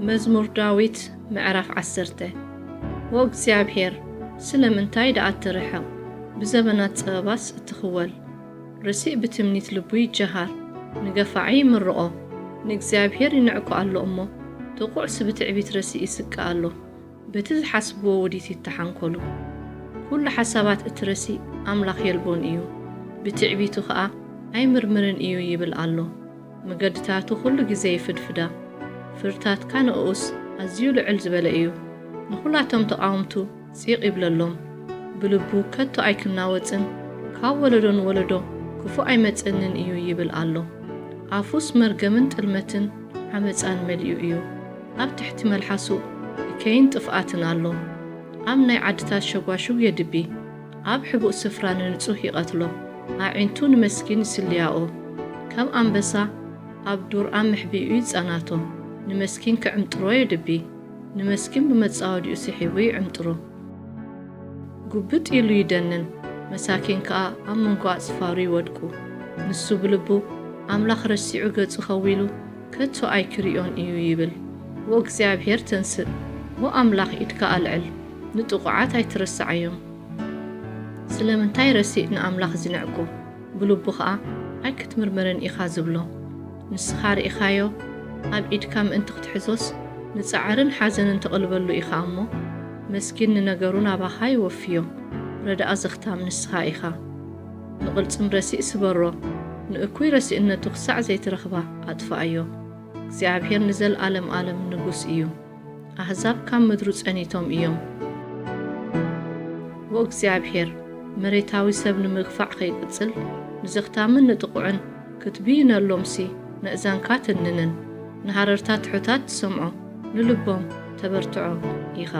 መዝሙር ዳዊት ምዕራፍ ዓሰርተ። ኦ እግዚኣብሔር፣ ስለምንታይ ደኣ እትርሕቕ? ብዘበናት ጸበባስ እትኽወል? ርሲእ ብትምኒት ልቡ ይጀሃር፣ ንገፋዒ ይምርቖ። ንእግዚኣብሔር ይንዕቆ ኣሎ እሞ፣ ጥቑዕሲ ብትዕቢት ረሲእ ይስቀ ኣሎ። በቲ ዝሓስብዎ ውዲት ይተሓንኮሉ። ኩሉ ሓሳባት እቲ ረሲእ ኣምላኽ የልቦን እዩ፣ ብትዕቢቱ ኸኣ ኣይምርምርን እዩ ይብል ኣሎ። መገድታቱ ኩሉ ግዜ ይፍድፍዳ፣ ፍርድታትካ ንእኡስ ኣዝዩ ልዕል ዝበለ እዩ። ንኹላቶም ተቓወምቱ ጺቕ ይብለሎም። ብልቡ ከቶ ኣይክናወጽን፣ ካብ ወለዶ ንወለዶ ክፉእ ኣይመጽእንን እዩ ይብል ኣሎ። ኣፉስ መርገምን ጥልመትን ዓመጻን መሊኡ እዩ። ኣብ ትሕቲ መልሓሱ እከይን ጥፍኣትን ኣሎ። ኣብ ናይ ዓድታት ሸጓሹግ የድቢ፣ ኣብ ሕቡእ ስፍራ ንንጹህ ይቐትሎ። ኣዒንቱ ንመስኪን ይስልያኦ። ከም ኣንበሳ ኣብ ዱር ኣብ መሕቢኡ ይጸናቶ። ንመስኪን ክዕምጥሮ የድቢ፣ ንመስኪን ብመጻወዲኡ ስሒቡ ይዕምጥሮ። ጉብጥ ኢሉ ይደንን፣ መሳኪን ከኣ ኣብ መንጎ ኣጽፋሩ ይወድቁ። ንሱ ብልቡ፣ ኣምላኽ ረሲዑ ገጹ ኸዊሉ፣ ከቶ ኣይክርእዮን እዩ ይብል። ኦ እግዚኣብሔር ተንስእ፣ ኦ ኣምላኽ ኢድካ ኣልዕል፣ ንጥቑዓት ኣይትረስዓዮም። ስለምንታይ ረሲእ ንኣምላኽ ዚንዕቁ፣ ብልቡ ኸኣ ኣይክትምርምርን ኢኻ ዝብሎ። ንስኻ ርኢኻዮ፣ ኣብ ኢድካ ምእንቲ ክትሕዞስ፣ ንጻዕርን ሓዘንን ተቕልበሉ ኢኻ እሞ፣ መስኪን ንነገሩ ናባኻ ይወፍዮ። ረዳኣ ዘኽታም ንስኻ ኢኻ። ንቕልጽም ረሲእ ስበሮ፣ ንእኩይ ረሲእነቱ ክሳዕ ዘይትረኽባ ኣጥፍኣዮ። እግዚኣብሔር ንዘለኣለም ኣለም ንጉስ እዩ። ኣህዛብ ካብ ምድሩ ጸኒቶም እዮም። ኦ እግዚኣብሔር፣ መሬታዊ ሰብ ንምግፋዕ ከይቅጽል፣ ንዘኽታምን ንጥቑዕን ክትብይነሎምሲ፣ ነእዛንካ ትንንን፣ ንሃረርታ ትሑታት ትሰምዖ፣ ንልቦም ተበርትዖ ኢኻ።